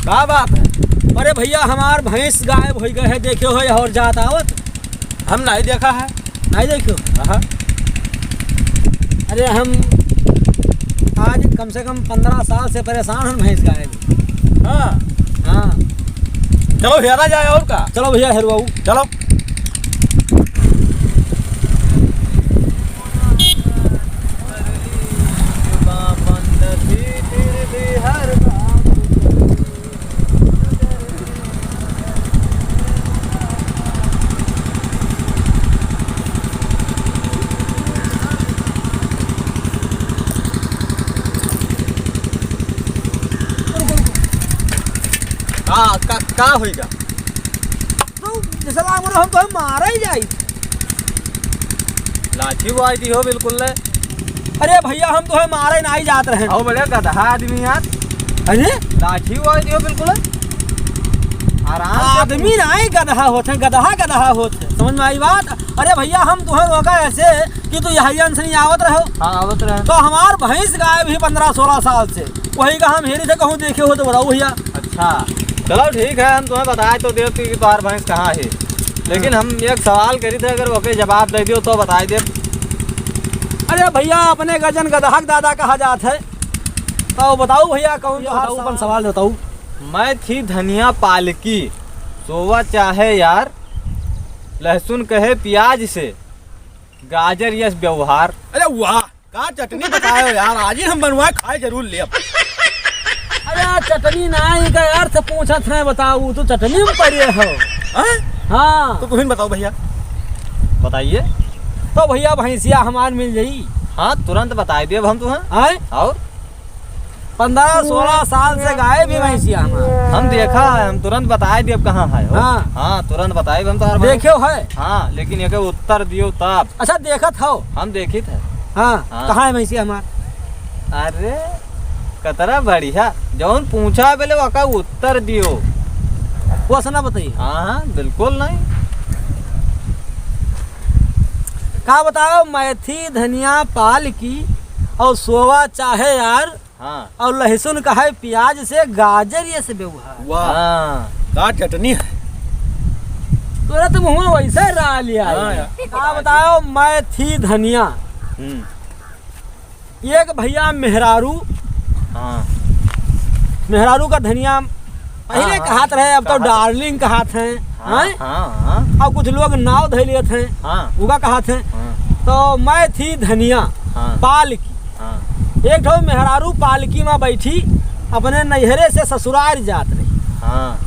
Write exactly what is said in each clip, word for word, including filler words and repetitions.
का बात है? अरे भइया, हमार भैंस गायब होइ गए है, देखे हो और जात आवत? हम नहीं देखा है। नहीं देखे हो? हाँ। अरे हम आज कम से कम पन्द्रह साल से परेशान हन भैंस गायब। हाँ। हाँ। चलो हेरा जाए और का। चलो भइया हेरवाऊ। चलो। का, का, का होइगा? तो जैसे लाग बोलो, हम तो मारा ही जाई। लाठी उवाई दिहो बिल्कुल ले। अरे भइया, हम तोहे मारे नाहीं जात रहे। आओ बड़े गदहा आदमी यार। अरे? लाठी उवाई दिहो बिल्कुल। आराम से आदमी नाहीं गदहा होत है, गदहा गदहा होत है। समझ में आई बात? अरे भइया, हम तोहे रोका ऐसे कि तू यहाँ से नहीं आवत रहो। हाँ, आवत रहे। तो हमार भैंस गायब ही पन्द्रह सोलह साल से। वही का हम हेरी थे, कहूँ देखे हो तो बताओ भइया। अच्छा, चलो ठीक है, हम तुम्हें बताए तो देब कि तुम्हार भैंस कहाँ है, लेकिन हाँ। हम एक सवाल करी थे, अगर ओके जवाब दे दियो तो बताए देब। अरे भइया, अपने गजन गदहक दादा कहा जात है, तो बताओ भइया, कौन भइया, तो बताओ, अपन सवाल बताओ। मैं थी धनिया पालकी, सोवा चाहे यार, लहसुन कहे प्याज से, गाजर यस व्यवहार। अरे वाह, का चटनी बताए हो यार, आज ही हम बनवाए खाए जरूर लेब। अरे चटनी नाहीं का यार से पूछत है, बताओ, तू चटनी में पड़े हो। हाँ? हाँ। तो तुम बताओ भइया। बताइए। तो भइया भैंसिया हमार मिल जाई। हाँ, तुरंत बताए देब हम तुम्हें। आए? और? पन्द्रह सोलह साल से गायब ही भैंसिया हमार। हम देखा है, हम तुरंत बताए देब कहाँ है हो। हाँ। हाँ, तुरंत बताए देब हम तुम्हार भैंस। देखे हो है? हाँ, लेकिन एके उत्तर दियो तब। अच्छा, देखत हो? हम देखित है। हाँ, हाँ। कहाँ है भैंसिया हमार? अरे, कतरा बढ़िया। जौन पूछा बेले, ओका उत्तर दियो। वो ऐसा ना बताइए। हाँ, हाँ, बिल्कुल नहीं। का बताओ, मैथी धनिया पालकी और सोवा चाहे यार, हाँ। और लहसुन कहे प्याज से, गाजर यस व्यवहार। वाह। हाँ। का चटनी है। तोरा तो मुँह में वैसे रहा लिया हाँ है। यार। का बताओ, मैथी धनिया। हम्म। एक भइया मेहरारू, हाँ। मेहरारू का धनिया पहिले हाँ, हाँ। कहत रहे, अब तो कहत। Darling कहत हैं, हाँ, हैं? हाँ, हाँ। अब कुछ लोग नाव धइ लेत हैं, हाँ। उका कहत हैं। हाँ। तो मैथी धनिया हाँ। पालकी। हाँ। एक ठो मेहरारू पालकी में बैठी अपने नैहरे से ससुरार जात रही। हाँ।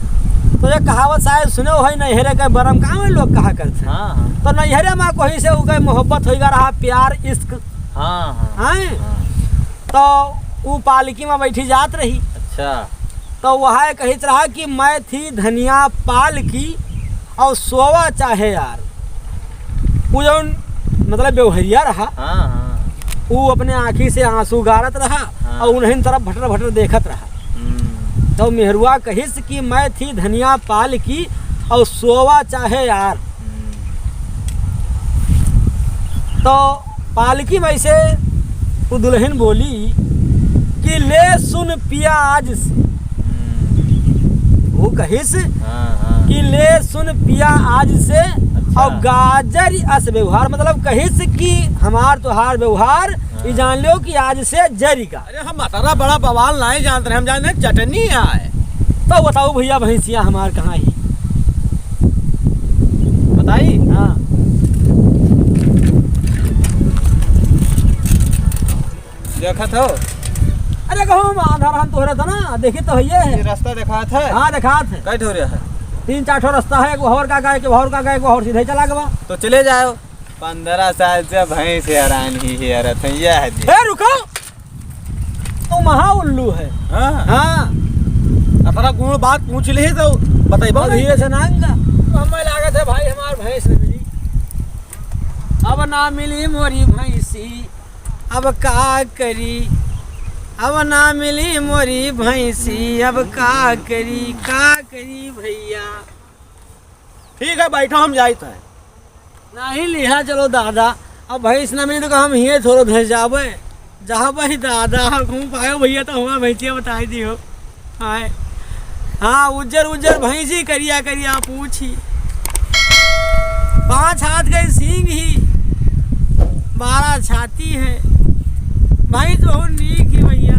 तो ये कहावत शायद सुने हो, नैहरे के बरम का में लोग कहा करते हैं। हाँ, हाँ। तो नैहरे में कोई से उके मोहब्बत होइगा रहा, प्यार, इश्क। हाँ, हाँ, हैं? हाँ। तो ऊ पालकी में बैठी जात रही। अच्छा। तो वह कहित रहा कि मैथी धनिया पालकी और सोवा चाहे यार। ऊ जौन मतलब व्यवहरिया रहा, हाँ, हाँ। ऊ अपने आँखी से आँसू गारत रहा हाँ। और उन्हीं तरफ भटर भटर देखत रहा। हम्म। तो मेहरुआ कहिस कि मैथी धनिया पालकी और सोवा चाहे यार। हम्म। तो पालकी में से वो दुल्हन बोली कि ले सुन पिया आज से। हम्म। वो कहिस हाँ, हाँ। कि ले सुन पिया आज से अच्छा। और गाजर अस व्यवहार, मतलब कहिस कि हमार तोहार व्यवहार, हाँ। ई जान लो कि आज से जरी का। अरे हम अतरा बड़ा बवाल नाहीं जानत रहे, हम जानत रहे चटनी आए। तो बताओ भइया, भैंसिया हमार कहाँ ही? बताई? हाँ। देखत हो? अरे कहूँ हम आंधा रहन तोहरे तो ना, देखी तो हइये है। ये रास्ता देखात है? हाँ, देखात है। कई ठो रे है? तीन चार ठो रास्ता है, एक और का गाय के, और का गाय के, और सीधे चला गवा। तो चले जाओ। पन्द्रह साल से भैंस हेरान ही हेरत है, यह है जी। ए, रुको। तू महा उल्लू है। हाँ। हाँ। अपना गुण बात पूछ ली तो बताइबो अब नहीं। धीरे से ना आऊंगा। तो हमें लागत है भाई हमार भैंस न मिली। अब ना मिली मोरी भैंसी, अब का करी? अब ना मिली मोरी भैंसी, अब का करी, का करी भइया? ठीक है, बैठो, हम जाइत है। नाहीं लिहा, चलो दादा, अब भैंस ना मिली तो हम हिये थोड़ो धर जाबे, जाबे ही दादा, घूम पायो भइया, तो हमार भैंसिया बताई दियो। आए। हाँ, उज्जर उज्जर भैंसी, करिया करिया पूछी, पाँच हाथ गए सींग ही, बारह छाती है। भैंस बहुत नीक ही भैया।